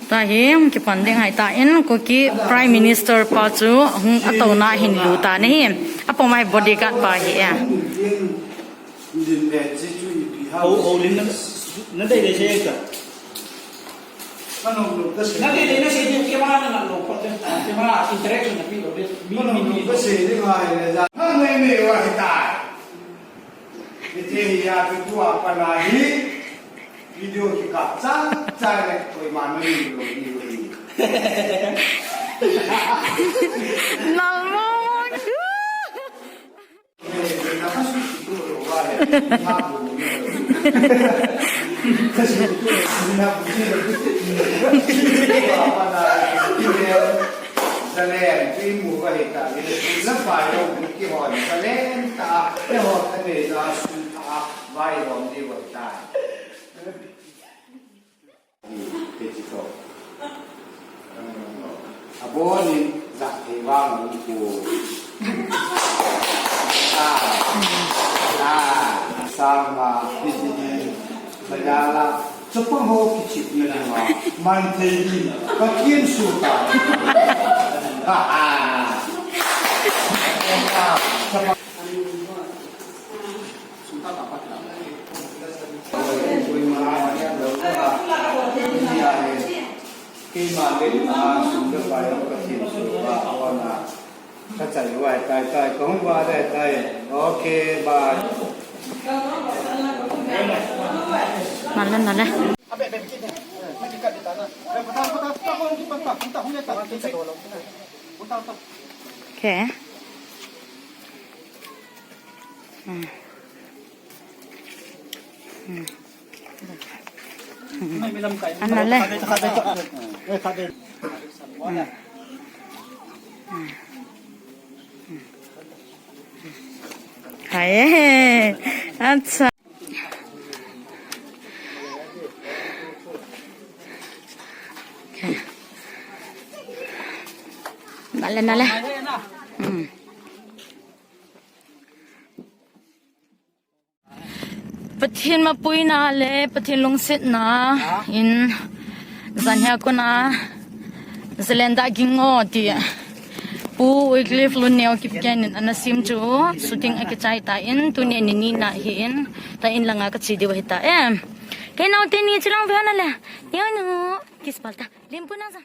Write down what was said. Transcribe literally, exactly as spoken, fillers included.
Tahi, kipan ding ahitan, Kuki Prime Minister pa chu hung atouna hin lut tan ahi. Apom a hi bodyguard pa ahi e. Ho, ho, lim na, na dei dei sei ta. Na dei dei na sei ding, camera na na lo pa te. Camera interaction na pi lo de. Mi, mi, mi. Ka sei ding ahi le ja. Na nei nei wa hi tai. Ite hi ya tu tu a pa na hi. Video kikap chang chang le koima na nei lo ni lo ni. Nalmo. Abonin, ja thei vang hung pu. Ah, ah, sama, kiti ni, bayala, chapang ho kichip ni ma, man thei ni, Pathen su ta. Ha, ha. Chapang Okay, bye. Nale, nale. Okay. Hmm. Hmm. Hmm. Ana le. Hmm. Hmm. Hmm. Hai. Acha. Okay. Nale, nale. Hmm. Pathen mapuina le Pathen lungsetna in jan hia kona Zalenda Gingo ti Pu Wycliffe Lunneo Kipgen in ana sem chu shooting akichai tan, tuni ni nina ahin, ta in langa kache diu ahitai. Kei nao teni chilang ve nale. Neo nu, kiss palta. Limpu na sa.